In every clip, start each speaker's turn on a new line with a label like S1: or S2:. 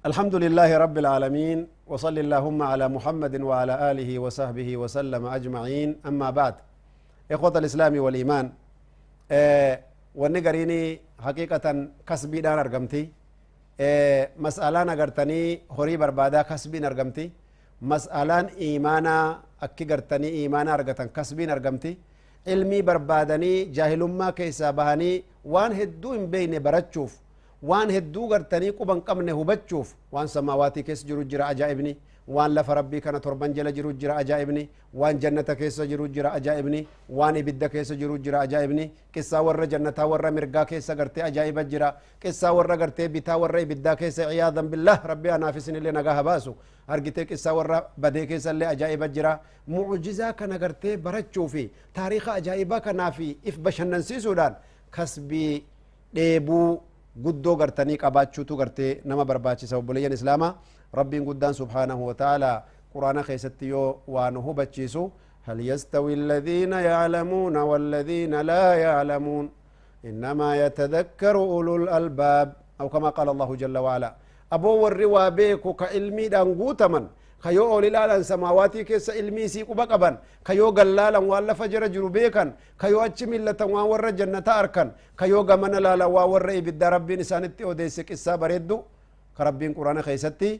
S1: الحمد لله رب العالمين، وصل اللهم على محمد وعلى آله وصحبه وسلم أجمعين. أما بعد، إخوة الإسلام والإيمان، ونقريني حقيقة كسبي دان أرقمتي، مسألة نقرتني هوري بربادا كسبي أرقمتي، مسألة إيمانا أكي قرتني إيمانا أرقتن كسبي أرقمتي، علمي بربادني جاهلما كيسا بهاني وان هدو إن بين برتشوف، waan hedduu gartanii quban qabne hubachuuf، waan samaawatii keessa jiru jira ajaa'ibni، waan lafa Rabbii kana torban jala jiru jira ajaa'ibni، waan jannata keessa jiru jira ajaa'ibni، waan ibidda keessa jiru jira ajaa'ibni، qissaa warra jannataa warra mirgaa keessa gartee ajaa'iba jira، qissaa warra gartee bitaa warra ibiddaa keessa، ciyaadan billah، Rabbi anaaf isinillee nagaa habaasu، argitee qissaa warra badee keessa illee ajaa'iba jira. Mucjizaa kana gartee barachuu fi taariika ajaa'ibaa kanaa fi if bashannansiisuudhaan kasbii dheebuu guddoo gartanii qabaachuutu gartee nama barbaachisa. Obboleeyyan islaamaa، Rabbiin guddaan subhaanahu wataaalaa Quraana keessatti yoo waa nu hubachiisu: هل يستوي الذين يعلمون والذين لا يعلمون إنما يتذكر أولو الألباب، أو كما قال الله جل وعلا. أبو warri waa beeku ka ilmiidhaan guutaman، kayoo ol ilaalan samaawatii keessa ilmii sii quba qaban، kayoo gallaalan waan lafa jira jiru beekan، kayoo achi millatan waan warra jannata arkan، kayoo gamana laalan waan warra ibidda Rabbiin isaanitti odeesse، qissaa bareeddu ka Rabbiin Quraana keessatti: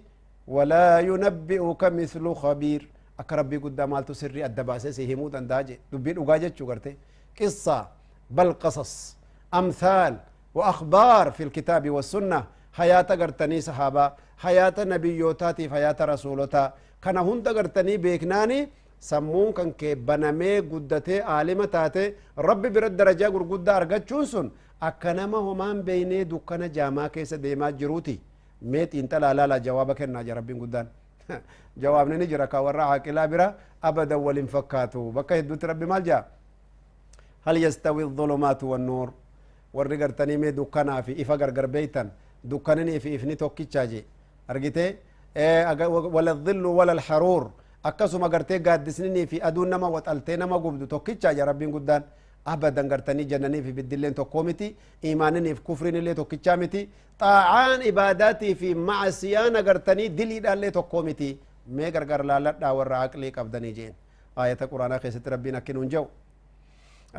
S1: ولا ينبئك مثل خبير. Akka Rabbii guddaa maaltu sirrii adda baasee si himuu danda'a je? Dubbii dhugaa jechuu garte قصة بل قصص، أمثال وأخبار في الكتاب والسنة، حياة قرتني صحابة، حياة نبيوتاتي، حياة رسولتا، كان هند قرتني بيكناني sammuun kan kee banamee guddatee aalima taate Rabbi bira darajaa gurguddaa argachuun sun akka nama homaan beeynee dukkana jaamaa keessa deemaa jiruuti. Mee xiinxalaa laala, jawaaba kennaa jira Rabbiin guddaan. Jawaabni ni jira ka warra caaqilaa bira abadan walin fakkaatu. Bakka hedduutti Rabbi maal jaa? هل يستوي الظلمات والنور. Warri gartanii mee dukkanaa fi ifa gargar beeytan، dukkaninii fi ifni tokkichaa je argite. ولا الظل ولا الحرور. Akkasuma gartee gaaddisninii fi aduun nama waxaltee nama gubdu tokkichaa ja Rabbiin guddaan. Abadan gartanii jannanii fi biddilleen tokkoo miti، imaaniniif kufriin illee tokkichaa miti، xaacaan ibaadaatii fi macasiyaan agartanii diliidhaallee tokkoo miti. Mee gargar laalladhaa warra aqlii qabdanii jeen. Aayata Quraanaa keessatti Rabbiin akkinuun jedhu: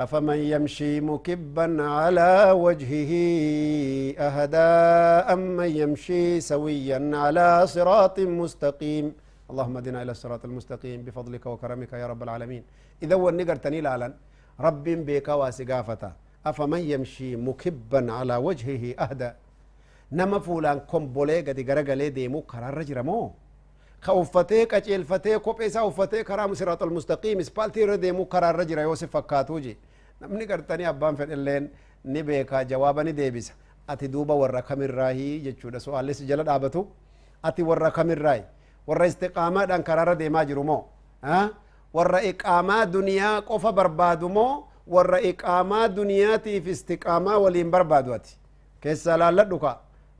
S1: أفمن يمشي مكبا على وجهه أهدى أمن يمشي سويا على صراط مستقيم. اللهم اهدنا إلى الصراط المستقيم بفضلك وكرمك يا رب العالمين. إذا ونقر تنيل رب بك واسقافة: أفمن يمشي مكبا على وجهه أهدى، نما فولان كومبولي قد غرغلي ديمو كرار رجرمو ka uffatee qaceelfatee kophee isaa uffatee karaa صراط المستقيم ispaaltii irra deemuu karaa irra jira yoo si fakkaatuu je. Namni gartanii abbaan fedhelleen ni beekaa, jawaaba ni deebisa. Ati duuba warra kamirraahii jechuudha su'aalli si jala dhaabatu. Ati warra kamirraayi? Warra istiqaamaadhaan karaarra deemaa jiru moo warra iqaamaa duniyaa qofa barbaadu moo warra iqaamaa duniyaatiif istiqaamaa waliin barbaadu? Ati keessaa laalladhu ka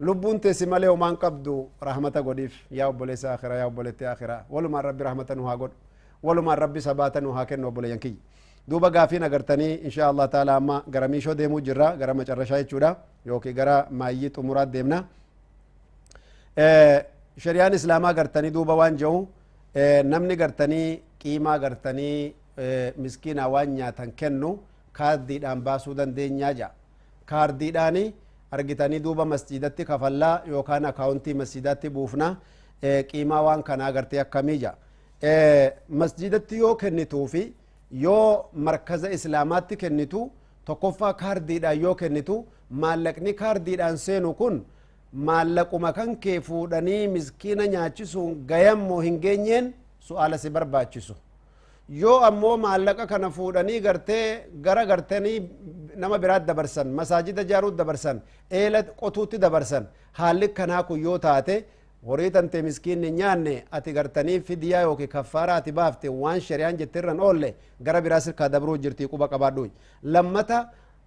S1: lubbuun teessi malee homaan qabdu. Rahmata godhiif yaa obboleessa akhiraa, yaa obboleetti akhiraa. Walumaan Rabbi rahmata nu haa godhu, walumaan Rabbi sabaata nu haa kennu. Obboleeyyan kiyya, duuba gaafiin agartanii insha Allah taala amma gara miishoo deemuu jirra, gara macarrashaa jechuudha yookiin gara maayyii xumuraat deemna. Shari'aan islaamaa gartanii duuba waan jedhu, namni gartanii qiimaa gartanii miskiinaa waan nyaatan kennu kaardiidhaan baasuu dandeenyaa jedha. Kaardiidhaani argitanii duuba masjidatti kafallaa yookaan akaawuntii masjidatti buufna qiimaa waan kanaa gartee akkamii jedha. Masjidatti yoo kennituu fi yoo markaza islaamaatti kennitu, tokkoffaa kaardiidhaan yoo kennitu, maallaqni kaardiidhaan seenu kun maallaquma kan kee fuudhanii miskiina nyaachisuun gayammoo hin geenyeen su'aala si barbaachisu. Yoo ammoo maallaqa kana fuudhanii gartee gara gartanii nama biraat dabarsan, masaajida jaaruut dabarsan, eela qotuutti dabarsan, haalli kanaa kun yoo taate, horii tante miskiinni nyaanne, ati gartanii fidiyaa yookiin kaffaara ati baafte waan shari'aan jettirran oolle gara biraa sirkaa dabruu jirtii quba qabaadhu. Lammata,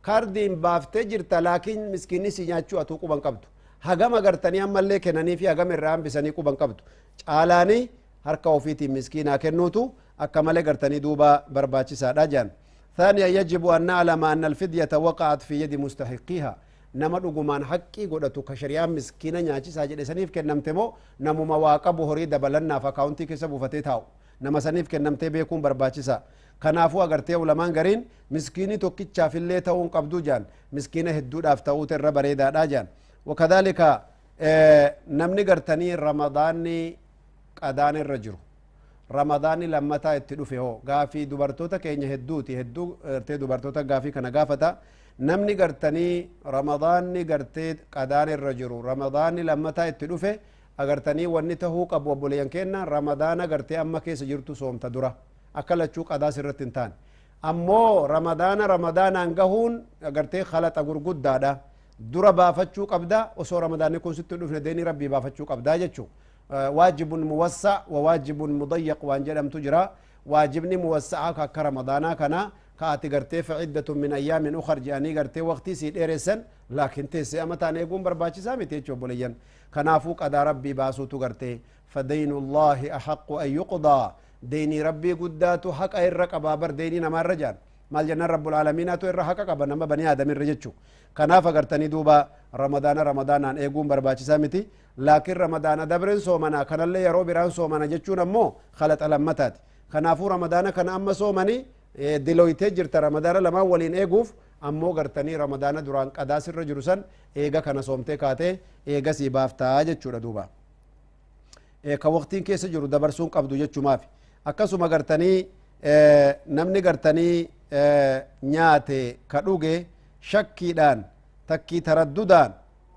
S1: kaardiin baaftee jirta, laakiin miskiinni si nyaachuu atuu quban qabdu. Hagam agartanii ammallee kennanii fi hagam irraa hambisanii quban qabdu. Caalaanii harka ofiitiin miskiinaa kennuutu akka malee gartanii duuba barbaachisaadha jedhan. ثانيا، يجب أن نعلم أن الفدية وقعت في يد مستحقيها. Nama dhugumaan haqqii godhatu ka shari'aan miskiina nyaachisaa jedhe saniif kennamte moo namuma waa qabu, horii dabalannaaf akaawuntii keessa buufatee taa'u, nama saniif kennamtee beekuun barbaachisa. Kanaafuu agartee ulamaan gariin miskiinii tokkichaafillee ta'uu hin qabdu jaan, miskiina hedduudhaaf ta'uutu irra bareedaadha jaan. وكذلك namni gartanii Ramadaanni qadaan irra jiru, Ramadaanni lammataa itti dhufe hoo? Gaafii dubartoota keenya hedduuti. Hedduu gartee dubartoota gaafii kana gaafata. Namni gartanii Ramadaanni gartee qadaan irra jiru, Ramadaanni lammataa itti dhufe, agartanii wanni tahuu qabu, obboleeyyan kenna, Ramadaana gartee amma keessa jirtu soomta dura, akka lachuu qadaas irratti hin taane. Ammoo Ramadaana Ramadaanaan gahuun agartee khalaxa gurguddaadha. Dura baafachuu qabda. Osoo Ramadaanni kun sitti dhufne deeni Rabbii baafachuu qabdaa jechuu. واجب موسع وواجب مضيق waan jedhamtu jira. Waajibni muwassa'a akka Ramadaanaa kana ka ati gartee فعدة من أيام أخر je'anii gartee waqtii sii dheeressan, laakiin teessee amataan eeguun barbaachisaa miti jechuu, obboleeyyan. Kanaafuu qadaa Rabbii baasuutu gartee فدين الله أحق أن يقضى. Deynii Rabbii guddaatu haqa irra qabaa bar deynii namaa irra jaan. Maal jennaan, Rabbul Aalamiinaatu irra haqa qaba nama banii Aadam irra jechuu. Kanaaf agartanii duuba Ramadaana Ramadaanaan eeguun barbaachisaa miti. Laakiin Ramadaana dabreen soomanaa kanallee yeroo biraan soomana jechuun ammoo khalaxa lammataati. Kanaafuu Ramadaana kana amma soomanii diloytee jirta Ramadaana lamaan waliin eeguuf. Ammoo gartanii Ramadaana duraan qadaa sirra jiru san eega kana soomtee kaatee eegasii baaftaa jechuudha duuba. Ka waqtiin keessa jiru dabarsuun qabdu jechumaafi. Akkasuma gartanii namni gartanii nyaate ka dhuge shakkiidhaan, takkii taraddudaan,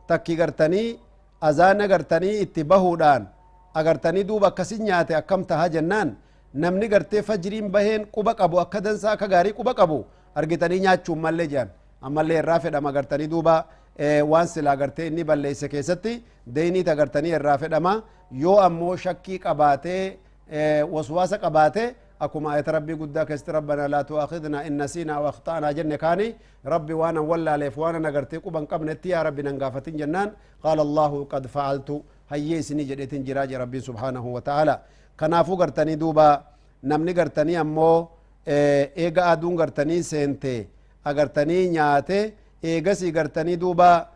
S1: takkii gartanii azaana gartanii itti bahuudhaan agartanii duuba akkasin nyaate akkam taha jennaan, namni gartee fajriin baheen quba qabu, akka dansaa akka gaarii quba qabu argitanii nyaachuun mallee jedhan. Ammallee irraa fedhama gartanii duuba waan silaa gartee inni balleesse keessatti deeyniit agartanii irraa fedhama. Yoo ammoo shakkii qabaatee, waswaasa qabaatee, akkuma ayata Rabbii guddaa keessatti ربنا لا تؤاخذنا إن نسينا أو أخطأنا jenne kaani, Rabbi waan an wallaaleef, waan an agartee quban qabnetti yaa Rabbi nan gaafatin jennaan, قال الله قد فعلت, hayyee isinii jedheetin jiraa je Rabbiin سبحانه وتعالى. Kanaafuu gartanii duuba namni gartanii ammoo eega aduun gartanii seente agartanii nyaate, eegasii gartanii duuba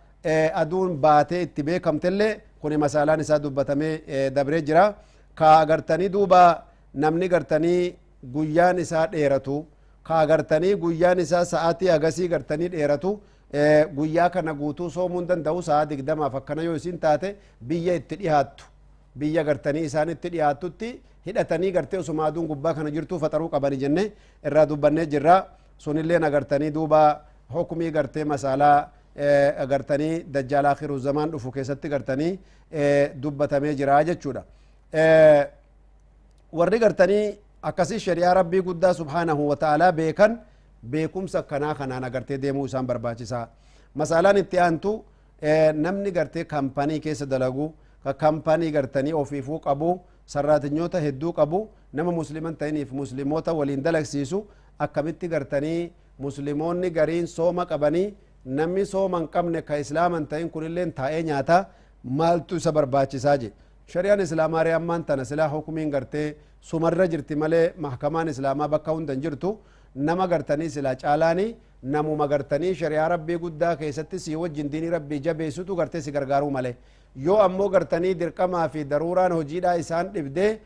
S1: aduun baatee itti beekamtellee, kuni masaalaan isaa dubbatamee dabree jira. Ka agartanii duuba namni gartanii guyyaan isaa dheeratu, ka agartanii guyyaan isaa sa'aatii agasii gartanii dheeratu, guyyaa kana guutuu soomuu hin danda'u. Sa'a 20f akkana yoo isin taate, biyya itti dhihaattu, biyya gartanii isaan itti dhiyaattutti hidhatanii gartee osuma aduun gubbaa kana jirtuu faxaruu qabani jenne irraa dubbannee jirra. Sunilleen agartanii duuba hukumii gartee masaalaa agartanii dajjaal akhiru zamaan dhufu keessatti gartanii dubbatamee jira jechuudha. Warri gartanii akkasii shari'aa Rabbii guddaa سبحانه وتعالى beekan, beekumsa akkanaa kanaan agartee deemuu isaan barbaachisaa. Masaalaan itti aantu, namni gartee kampanii keessa dalagu, ka kampanii gartanii ofiifuu qabu, sarraatinyoota hedduu qabu, nama musliman ta'iniif muslimoota waliin dalagsiisu, akkamitti gartanii muslimoonni gariin sooma qabanii, namni sooma hin qabne ka islaaman ta'in kunilleen taa'ee nyaata, maaltu isa barbaachisaa je? Shari'aan islaamaa ree ammaan tana silaa hukumiin gartee sumarra jirti malee mahkamaan islaamaa bakka hunda hin jirtu. Nama gartanii silaa caalaanii namuma gartanii shari'aa Rabbii guddaa keessatti si wajjin diinii Rabbii jabeessutu gartee si gargaaruu malee. Yoo ammoo gartanii dirqamaa fi daruuraan hojiidhaa isaan dhibdee,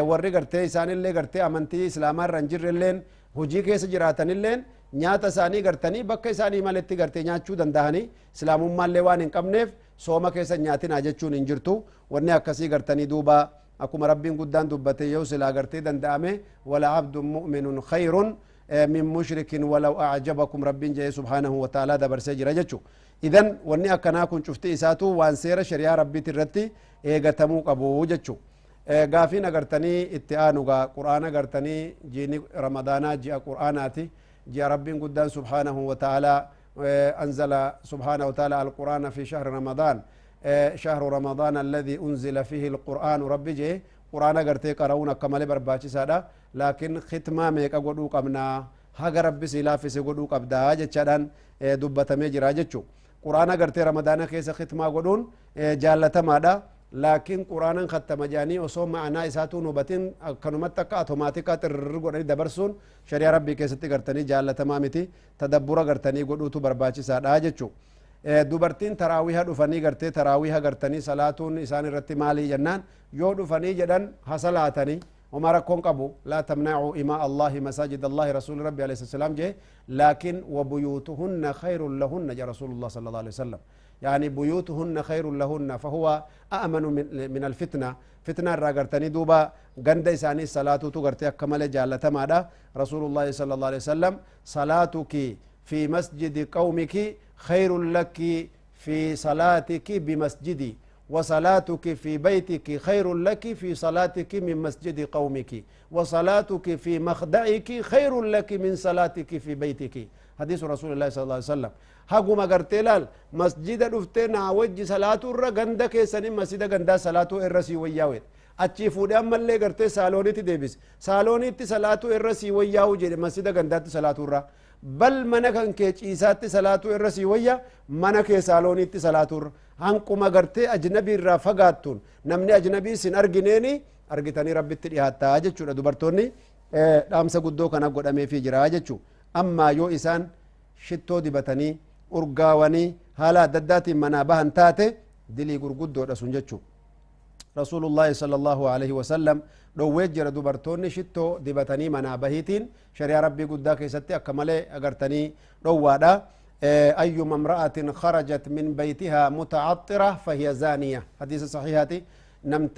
S1: warri gartee isaanillee gartee amantii islaamaa irra hin jirrelleen hojii keessa jiraatanilleen nyaata isaanii gartanii bakka isaanii maletti gartee nyaachuu dandahanii, islaamummaallee waan hin qabneef sooma keessa nyaatinaa jechuun hin jirtu. Wanni akkasii gartanii duuba akkuma Rabbiin guddaan dubbate, yoo silaa gartee danda'ame ولعبد مؤمن خير من مشرك ولو أعجبكم Rabbiin jedhe سبحانه وتعالى dabarsee jira jechu. Idan wanni akkanaa kun cufti isaatu waan seera shari'aa Rabbiiti irratti eegatamuu qabu jechu. Gaafiin agartanii itti aanugaa, Qur'aana gartanii jiini Ramadaanaa ji'a Qur'aanaati, ji'a Rabbiin guddaan سبحانه وتعالى أنزل سبحانه وتعالى القرآن في شهر رمضان، شهر رمضان الذي أنزل فيه القرآن Rabbi jee. Qur'aana gartee qara'uun akka malee barbaachisaadha. Laakiin khitmaa meeqa godhuu qabnaa? Haga Rabbi si laaffise godhuu qabdaa jechaadhaan dubbatamee jira jechu. Qur'aana gartee Ramadaana keessa khitmaa godhuun jaallatamaadha. Laakiin qur'aanan khattama jedhanii osoo ma'anaa isaatuu hin hubatin akkanumatti akka atomaatikaa xirrr godhanii dabarsuun shari'aa Rabbii keessatti gartanii jaallatamaa miti. Tadabbura gartanii godhuutu barbaachisaadha jechuu. Dubartiin taraawiha dhufanii gartee taraawiha gartanii salaatuun isaan irratti maalii jennaan, yoo dhufanii jedhan hasalaatanii homaa rakkoon qabu. Laa tamna'uu imaa Allahi masaajid Allahi, rasuuli Rabbi alayhi salaam jee. Laakiin wabuyuutuhunna khayrun lahunna ja Rasuulullah sallallahu alayhi wasallam, يعني بيوتهن خير لهن فهو أأمن من الفتنة. فتنة راغرتني دوبا غند إساني صلاة تغرتي أكمل جالة ماذا رسول الله صلى الله عليه وسلم: صلاتك في مسجد قومك خير لك في صلاتك بمسجدي، وصلاتك في بيتك خير لك في صلاتك من مسجد قومك، وصلاتك في مخدعك خير لك من صلاتك في بيتك. حديث رسول الله صلى الله عليه وسلم. Haguma gartee laal masjida dhuftee naa wajji salaatu irra ganda keessanii masjida gandaa salaatu irra sii wayyaa'u. Achii fuudhee ammallee gartee saaloonitti deebise. Saaloonitti salaatu irra sii wayyaa'u jedhe masjida gandaatti salaatu irra. Bal mana kan kee ciisaatti salaatu irra sii wayya mana kee saaloonitti salaatu irra. Hanquma gartee ajnabii irraa fagaattuun namni ajnabii sin argineeni argitanii Rabbitti dhiyaattaa jechuudha. Dubartoonni dhaamsa guddoo kana godhameefii jira jechuu. Ammaa yoo isaan shittoo dibatanii urgaawanii haala adda addaatiin manaa bahan taate, dilii gurguddoodha sun jechuu. Rasuulullaahi sallallahu alaihi wasallam dhowwee jira. Dubartoonni shittoo dibatanii manaa bahiitiin shari'aa Rabbii guddaa keessatti akka malee agartanii dhowwaadha. أيما امرأة خرجت من بيتها متعطرة فهي زانية، حديث صحيحاتي.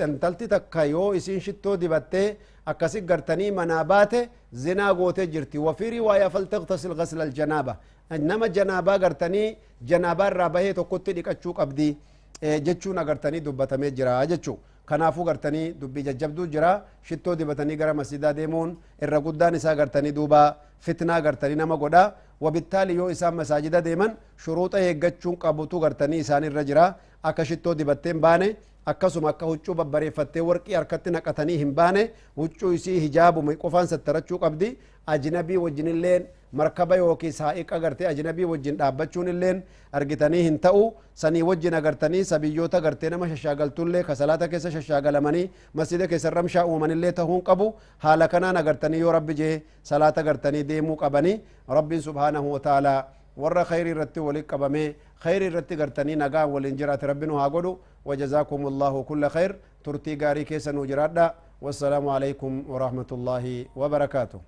S1: Intalti takka yoo isin shittoo dibattee akkasi gartanii manaa baate, zinaa gootee jirti. وفي رواية فلتغتسل غسل الجنابة. Nama janaabaa gartanii janaabaa irraa bahee tokkotti dhiqachuu qabdi jechuun agartanii dubbatamee jira jechuu. Kanaafuu gartanii dubbii jajjabduu jira. Shittoo dibatanii gara masjidaa deemuun irra guddaan isaa gartanii duuba fitnaa gartanii nama godha. وبالتالي yoo isaan masaajida deeman shuruuxa eeggachuun qabutu gartanii isaan irra jira. Akka shittoo dibattee hin baane, akkasuma akka huccuu babbareeffattee warqii harkatti naqatanii hin baane. Huccuu isii hijaabuma qofaan sattarachuu qabdi. Ajnabii wajjinilleen markaba yookiin saa'iqa gartee ajnabii wajjin dhaabbachuun illeen argitanii hin ta'u. Sanii wajjin agartanii sabiyyoota gartee nama shashaagaltullee ka salaata keessa shashaagalamanii masjida keessa ramshaa uumanillee ta'uun qabu. Haala kanaan agartanii yoo Rabbi jee salaata gartanii deemuu qabanii. Rabbiin subhaanahu wa ta'aalaa warra khayrii irratti walitti qabamee khayrii irratti gartanii nagaan waliin jiraate Rabbi nu haa godhu. وجزاكم الله كل خير. Turtii gaarii keessa nu jiraadha. والسلام عليكم ورحمة الله وبركاته.